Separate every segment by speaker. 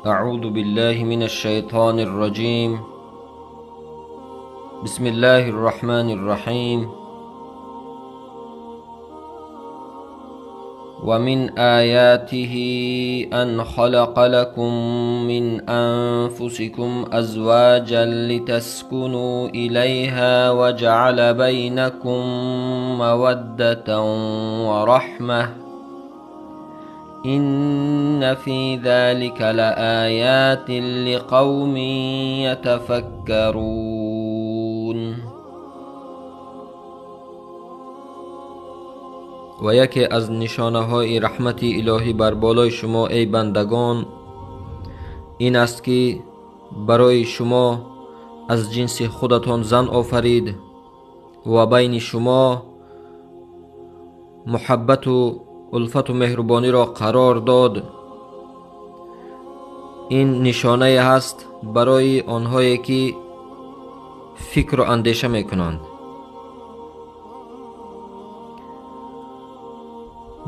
Speaker 1: أعوذ بالله من الشيطان الرجيم. بسم الله الرحمن الرحيم. ومن آياته أن خلق لكم من أنفسكم أزواجا لتسكنوا إليها وجعل بينكم مودة ورحمة إن في ذلك لآيات لقوم يتفكرون. و یکی از نشانه های رحمت الهی بر بالای شما ای بندگان این است که برای شما از جنس خودتان زن آفرید و بین شما محبت و الفت و مهربانی را قرار داد. این نشانه هست برای آنهایی که فکر و اندیشه میکنند.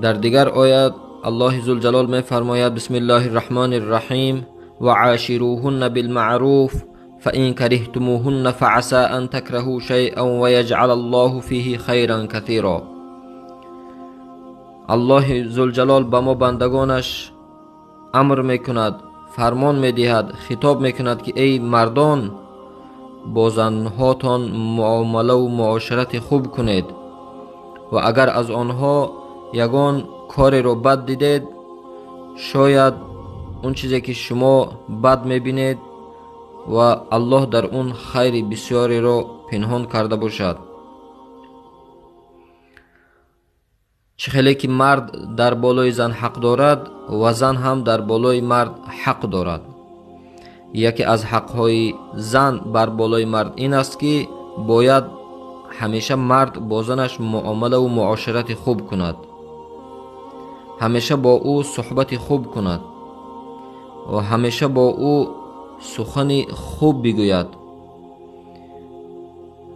Speaker 1: در دیگر آیات الله ذوالجلال میفرماید: بسم الله الرحمن الرحیم و عاشروهن بالمعروف فإن كرهتموهن فعسى أن تكرهوا شيئا ويجعل الله فيه خيرا كثيرا. الله ذوالجلال به ما بندگانش امر میکند، فرمان میدهد، خطاب میکند که ای مردان با زنهاتان معامله و معاشرت خوب کنید و اگر از آنها یگان کاری رو بد دیدید، شاید اون چیزی که شما بد میبینید و الله در اون خیر بسیاری رو پنهان کرده باشد. چه خیلی که مرد در بالای زن حق دارد و زن هم در بالای مرد حق دارد. یکی از حقهای زن بر بالای مرد این است که باید همیشه مرد با زنش معامله و معاشرت خوب کند، همیشه با او صحبت خوب کند و همیشه با او سخن خوب بگوید.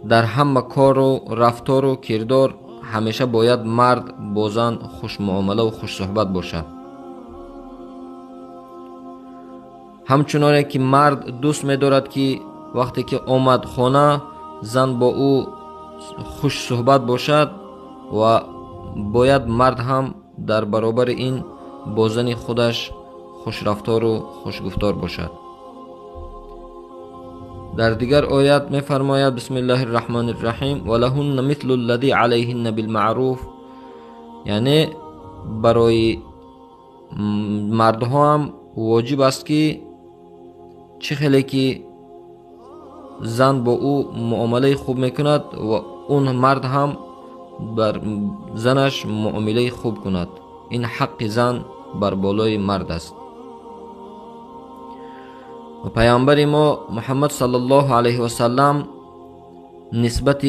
Speaker 1: در همه کار و رفتار و کردار همیشه باید مرد با زن خوش معامله و خوش صحبت باشد. همچنانه که مرد دوست می‌دارد که وقتی که آمد خانه زن با او خوش صحبت باشد و باید مرد هم در برابر این با زن خودش خوش رفتار و خوش گفتار باشد. در دیگر آیات می‌فرماید: بسم الله الرحمن الرحیم و لهن مثل الذی علیهن بالمعروف. یعنی برای مردها هم واجب است که چه خیلی که زن با او معامله خوب میکند و اون مرد هم بر زنش معامله خوب کند. این حق زن بر بالای مرد است. و پیامبر ما محمد صلی الله علیه و سلم نسبت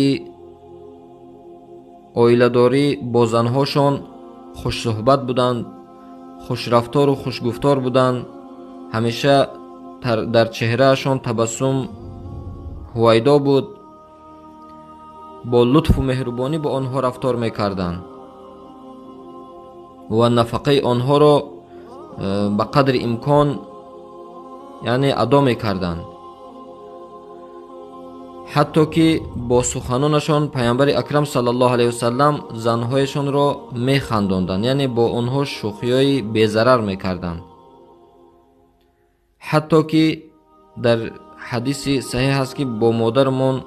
Speaker 1: عائله با زنهاشان خوش صحبت بودند، خوش رفتار و خوش گفتار بودند. همیشه در چهرهشان تبسم هویدا بود، با لطف و مهربانی با آنها رفتار میکردند و نفقه آنها را به قدر امکان یعنی ادا میکردند. حتی که با سخنانشان پیامبر اکرم صلی الله علیه وسلم زنهایشان را میخنداندند، یعنی با آنها شوخیهای بی‌ضرر میکردند. حتی که در حدیث صحیح است که با مادرمان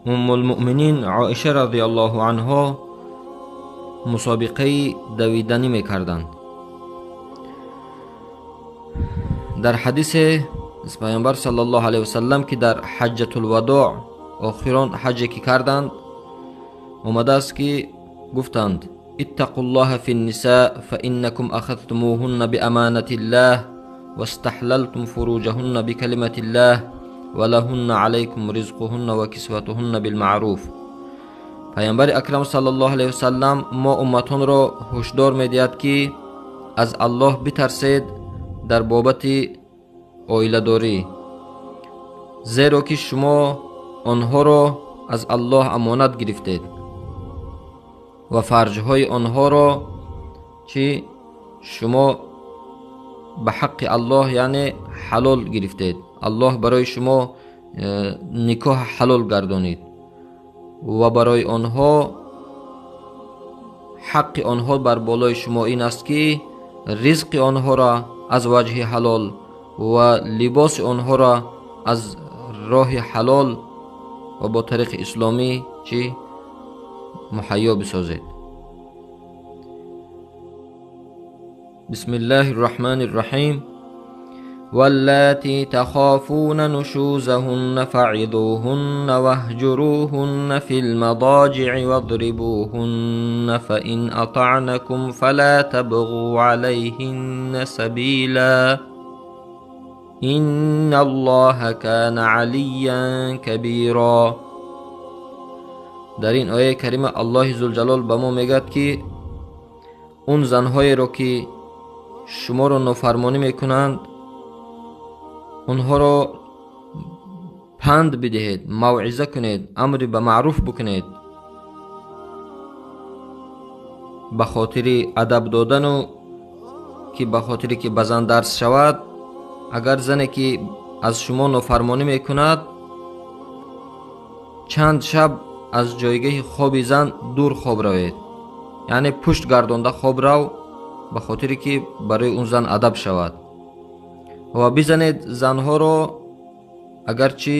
Speaker 1: ام المؤمنین عایشه رضی الله عنها مسابقه دویدنی میکردند. در حدیث از پیامبر صلی الله علیه وسلم که در حجة الوداع آخران حجی که کردند آمده است که گفتند: اتقوا الله فی النساء فإنكم أخذتموهن بأمانة الله واستحللتم فروجهن بكلمة الله ولهن علیکم رزقهن وکسوتهن بالمعروف. پیامبر اکرم صلی الله علیه وسلم ما امتان را هشدار میدهد که از الله بترسید در بابت عائله داری، زیرا که شما آنها را از الله امانت گرفتید و فرجهای آنها را چی شما ба ҳаққи Аллоҳ, яъне ҳалол гирифтед. Аллоҳ барои шумо никоҳ ҳалол гардонид ва барои онҳо ҳаққи онҳо бар болои шумо ин аст, ки ризқи онҳоро аз ваҷҳи ҳалол ва либоси онҳоро аз роҳи ҳалол ва бо тариқи исломӣ чӣ муҳайё бисозед. бисмиллаҳи рраҳмани рраҳим. واللاتي تخافون نشوزهن فعظوهن واهجروهن في المضاجع واضربوهن فإن أطعنكم فلا تبغوا عليهن سبيلا إن الله كان عليا كبيرا. در این آیه کریمه الله ذوالجلال به ما میگد که اون زنهایی رو که شما رو نافرمانی میکنند онҳоро панд бидиҳед, мавъиза кунед, амри ба маъруф бикунед, ба хотири адаб додану ки ба хотире ки ба зан дарс шавад. Агар зане ки аз шумо нофармонӣ мекунад, чанд шаб аз ҷойгоҳи хоби зан дур хоб равед, яъне пушт гардонда хоб рав, ба хотире ки барои он зан адаб шавад. Ва бизанед занҳоро агарчи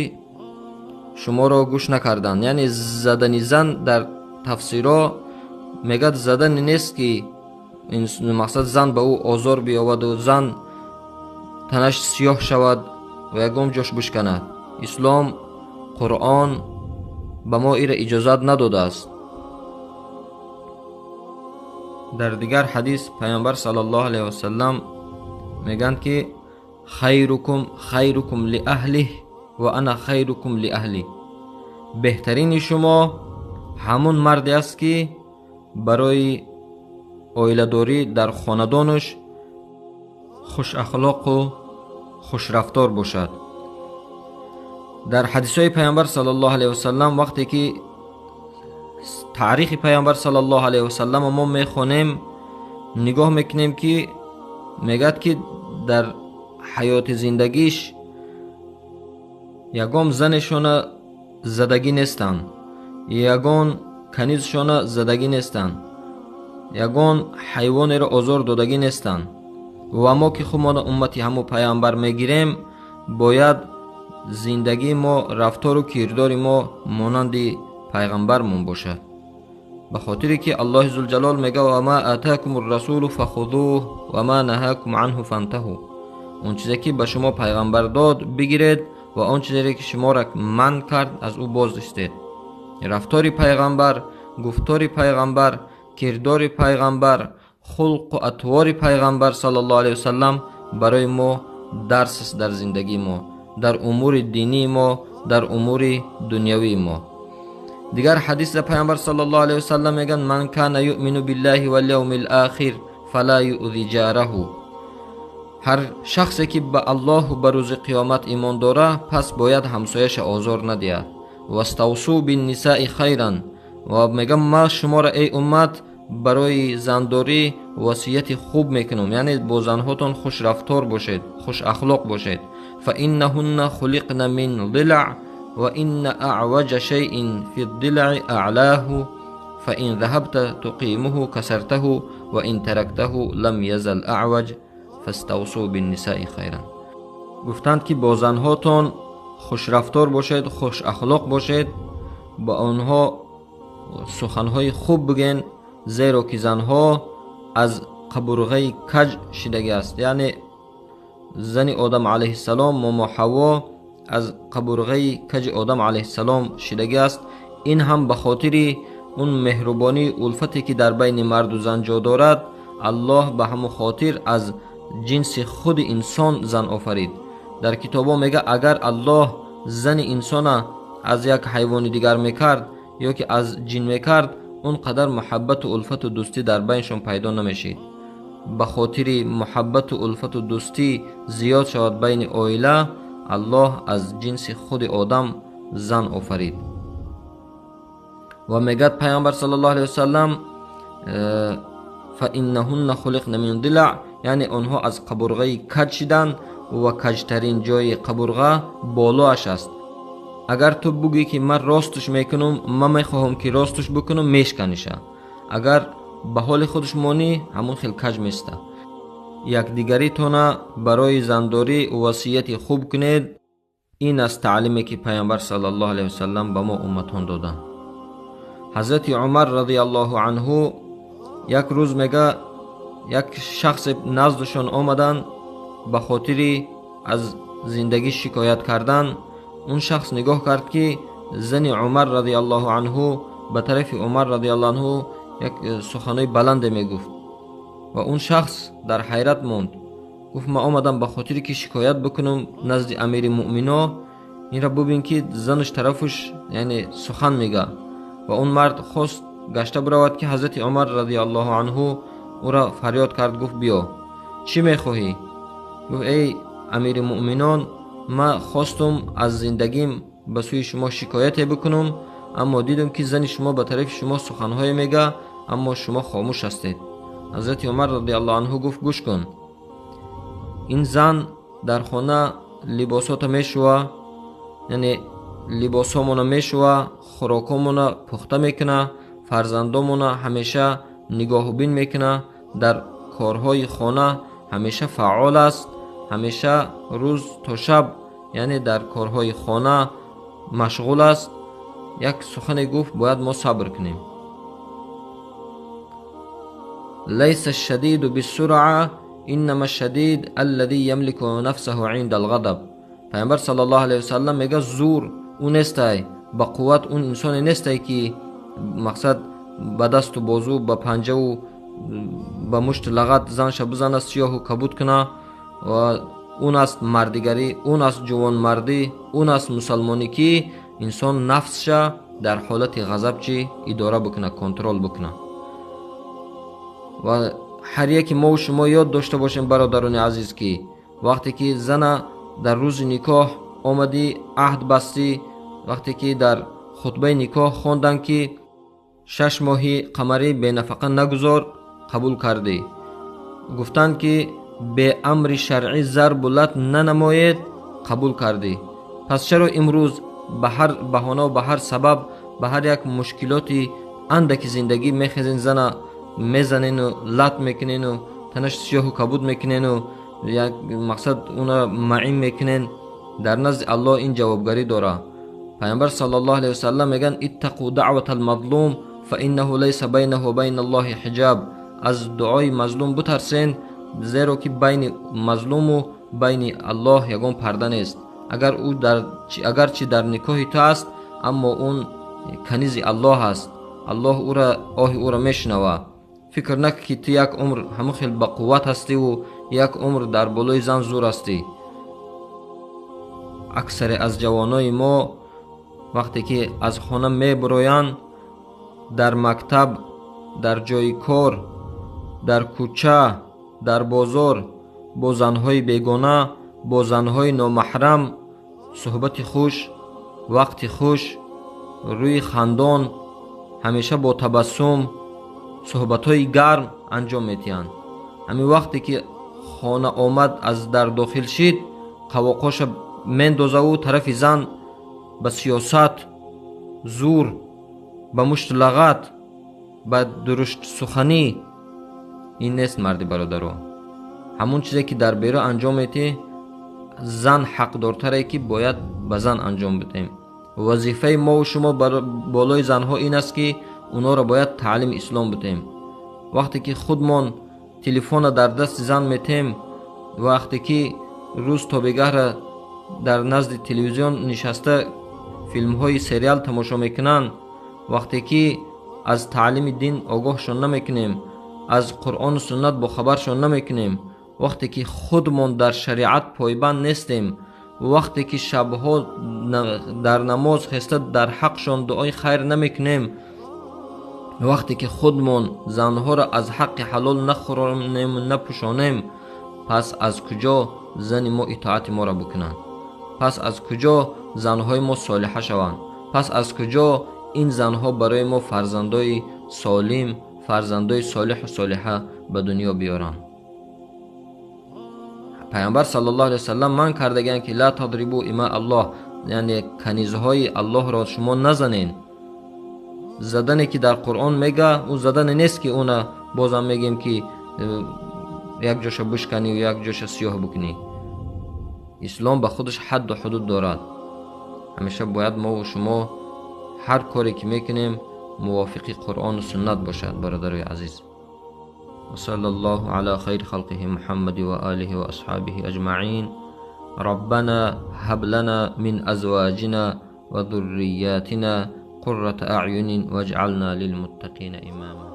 Speaker 1: шуморо гӯш накарданд. Яъне задани зан дар тафсиро мегӯяд задани нест ки мақсад зан ба ӯ озор биёваду зан танаш сиёҳ шавад ва ягон ҷош бишканад. Ислом, Қуръон ба мо ира иҷозат надодааст. Дар дигар ҳадис Пайғамбар саллаллоҳу алайҳи васаллам мегӯянд ки хайрукум хайрукум лиаҳлиҳ ва ана хайрукум лиаҳли. Беҳтарини шумо ҳамун марде аст, ки барои оиладорӣ дар хонадонаш хушахлоқу хушрафтор бошад. Дар ҳадисҳои Пайғамбар саллаллоҳу алайҳи васаллам вақте ки таърихи Пайғамбар саллаллоҳу алайҳи васаллам мо мехонем, нигоҳ мекунем ки мегӯяд ки дар ҳаёти зиндагиш ягон занешона задагӣ нестанд, ягон канизшона задагӣ нестанд, ягон ҳайвонеро озор додагӣ нестанд. Ва мо ки худмона уммати ҳамун пайғамбар мегирем, бояд зиндагии мо, рафтору кирдори мо монанди пайғамбармон бошад. Ба хотире ки Аллоҳи зулҷалол мегӯяд: ва ма атакум ррасулу фахузуҳ ва ма наҳакум анҳу фантаҳу. Он чизе ки ба шумо пайғамбар дод бигиред ва он чизере ки шуморо манъ кард аз ӯ боз истед. Рафтори пайғамбар, гуфтори пайғамбар, кирдори пайғамбар, хулқу атвори пайғамбар саллаллоҳу алайҳи васаллам барои мо дарс аст дар зиндагии мо, дар умури динии мо, дар умури дунявии мо. Дигар ҳадис дар пайғамбар саллаллоҳу алайҳи васаллам мегӯянд: ман кана юъмину биллаҳи вал явмил охир фала юъзи ҷараҳу. Ҳар шахсе ки ба Аллоҳу ба рӯзи қиёмат имон дора, пас бояд ҳамсояша озор надиҳад. Ваставсу биннисаи хайран. Ва мегӯям ман шуморо эй уммат барои зандорӣ васияти хуб мекунам, яъне бо занҳотон хушрафтор бошед, хушахлоқ бошед. фаиннаҳунна хулиқна мин дилаъ ва инна аъваҷа шайъин фи дилаъи аълааҳу фаин заҳабта туқимуҳу касартаҳу ва ин тарактаҳу лам язал аъваҷ фаставсу биннисаи хайран. Гуфтанд ки бо занҳотон хушрафтор бошед, хушахлоқ бошед, ба онҳо суханҳои хуб бигӯен, зеро ки занҳо аз қабурғаи каҷ шидагӣ аст. Яъне зани Одам алайҳиссалом, момо Ҳаво, аз қабурғаи каҷи Одам алайҳиссалом шидагӣ аст. Ин ҳам ба хотири он меҳрубонии улфате ки дар байни марду зан ҷо дорад, Аллоҳ ба ҳамон хотир аз ҷинси худи инсон зан офарид. Дар китобҳо мегӯяд агар Аллоҳ зани инсона аз як ҳайвони дигар мекард ё ки аз ҷин мекард, он қадар муҳаббату улфату дӯстӣ дар байншон пайдо намешид. Ба хотири муҳаббату улфату дӯстӣ зиёд шавад байни оила, Аллоҳ аз ҷинси худи одам зан офарид. Ва мегӯяд Пайғамбар саллаллоҳу алайҳи васаллам: фаиннаҳунна хулиқна мин дилаъ, яъне онҳо аз қабурғаи каҷ шиданд ва каҷтарин ҷои қабурға болоаш аст. Агар ту бугӯӣ ки ман ростуш мекунам, ман мехоҳам ки ростуш бикунам, мешканиша. Агар ба ҳоли худаш монӣ, ҳамон хел каҷ места. Якдигаритона барои зандорӣ васияти хуб кунед. Ин аст таълиме ки Пайғамбар саллаллоҳу алайҳи васаллам ба мо умматон доданд. Ҳазрати Умар радиаллоҳу анҳу як рӯз мега як шахсе наздашон омаданд ба хотири аз зиндагӣ шикоят кардан. Он шахс нигоҳ кард ки зани Умар радиаллоҳу анҳу ба тарафи Умар радиаллоҳу анҳу як суханои баланде мегуфт ва он шахс дар ҳайрат монд. Гуфт ман омадам ба хотире ки шикоят бикунам назди амири муъмино, инра бубин ки занаш тарафуш яъне сухан мега. Ва он мард хост гашта биравад ки ҳазрати Умар радиаллоҳу анҳу ӯра фарёд кард, гуфт биё, чӣ мехоҳӣ? Гуфт эй амири муъминон, ман хостум аз зиндагим ба сӯи шумо шикояте бикунам, аммо дидам ки зани шумо ба тарафи шумо суханҳое мега, аммо шумо хомӯш ҳастед. Ҳазрати Умар радиаллоҳу анҳу гуфт гӯш кун, ин зан дар хона либосота мешува, яъне либосҳомона мешува, хӯрокҳомона пухта мекуна, фарзандомона ҳамеша нигоҳубин мекуна, дар корҳои хона ҳамеша фаъол аст, ҳамеша рӯз то шаб яъне дар корҳои хона машғул аст. Як сухане гуфт бояд мо сабр кунем. Лайса аш-шадиду биссуръа иннама аш-шадид аллази ямлику нафсаҳу инда ал-ғадаб. Пайғамбар саллаллоҳу алайҳи васаллам мега зур ӯ нестай, ба қувват он инсоне нестай ки мақсад ба дасту бозу, ба панҷаву ба мушти лағат занша бизана, сиёҳу кабуд куна. Ва он аст мардигарӣ, он аст ҷувонмардӣ, он аст мусалмонӣ ки инсон нафсша дар ҳолати ғазаб чӣ идора бикуна, контрол бикуна. Ва ҳар яке мову шумо ёд дошта бошем бародарони азиз, ки вақте ки зана дар рӯзи никоҳ омадӣ, аҳд бастӣ, вақте ки дар хутбаи никоҳ хонданд ки 6 моҳи қамарӣ бенафақа нагузор, қабул кардӣ. Гуфтанд ки беамри шаръӣ зарбу лат нанамоед, қабул кардӣ. Пас чаро имрӯз ба ҳар баҳона ва ба ҳар сабаб, ба ҳар як мушкилоти андаки зиндагӣ мехезен, зана мезанену лат мекунену танаш сиёҳу кабуд мекунену як мақсад уна маъин мекунен? Дар назди Аллоҳ ин ҷавобгарӣ дора. Пайғамбар саллаллоҳу алайҳи васаллам мегӯянд иттақу даъвата алмазлум фаиннаҳу лайса байнаҳу ва байна Аллоҳи ҳиҷаб. Аз дуои мазлум бутарсен, зеро ки байни мазлуму байни Аллоҳ ягон парда нест. Агар ӯ агарчи дар никоҳи ту аст, аммо он канизи Аллоҳ аст. Аллоҳ ӯра оҳи ӯра мешунава. Фикр накун ки ту як умр ҳамон хел ба қувват ҳастиву як умр дар болои зан зур ҳастӣ. Аксаре аз ҷавонои мо вақте ки аз хона мебуроянд, дар мактаб, дар ҷои кор, дар кӯча, дар бозор бо занҳои бегона, бо занҳои номаҳрам суҳбати хуш, вақти хуш, рӯи хандон, ҳамеша бо табассум, суҳбатҳои гарм анҷом медиҳанд. Ҳамин вақте ки хона омад, аз дар дохил шид, қавоқоша мендозаву тарафи зан ба сиёсат, зур, ба мушту лағат, ба дуруштсуханӣ. Ин нест марди бародаро. Ҳамон чизе ки дар берун анҷом медиҳӣ, зан ҳақдортаре ки бояд ба зан анҷом бидиҳем. Вазифаи мову шумо болои занҳо ин аст ки онҳоро бояд таълими ислом бидиҳем. Вақте ки худмон телефона дар дасти зан метем, вақте ки рӯз то бегаҳра дар назди телевизион нишаста филмҳои сериал тамошо мекунанд, вақте ки аз таълими дин огоҳшон намекунем, аз Қуръону суннат бохабаршон намекунем, вақте ки худмон дар шариат пойбанд нестем, вақте ки шабҳо дар намоз хеста дар ҳақшон дуои хайр намекунем, вақте ки худмон занҳоро аз ҳаққи ҳалол нахӯронему напӯшонем, пас аз куҷо зани мо итоати моро бикунанд? Пас аз куҷо занҳои мо солиҳа шаванд? Пас аз куҷо ин занҳо барои мо фарзандои солим, Фарзандои солиҳу солиҳа ба дунё биёранд. Пайғамбар саллаллоҳу алайҳи васаллам манъ кардагианд, ки ла тадрибу има Аллоҳ, яъне канизҳои Аллоҳро шумо назанен. Задане ки дар Қуръон мега, ӯ задане нест, ки уна бозам мегем, ки як ҷоша бишканӣ, як ҷоша сиёҳ бикунӣ. Ислом ба худаш ҳадду ҳудуд дорад. Ҳамеша бояд мову шумо ҳар коре ки мекунем, мувофиқи Қуръону суннат бошад, бародарои азиз. وصلى الله على خير خلقه محمد وآله وأصحابه أجمعين. ربنا هب لنا من أزواجنا وذرياتنا قرة أعين واجعلنا للمتقين إماما.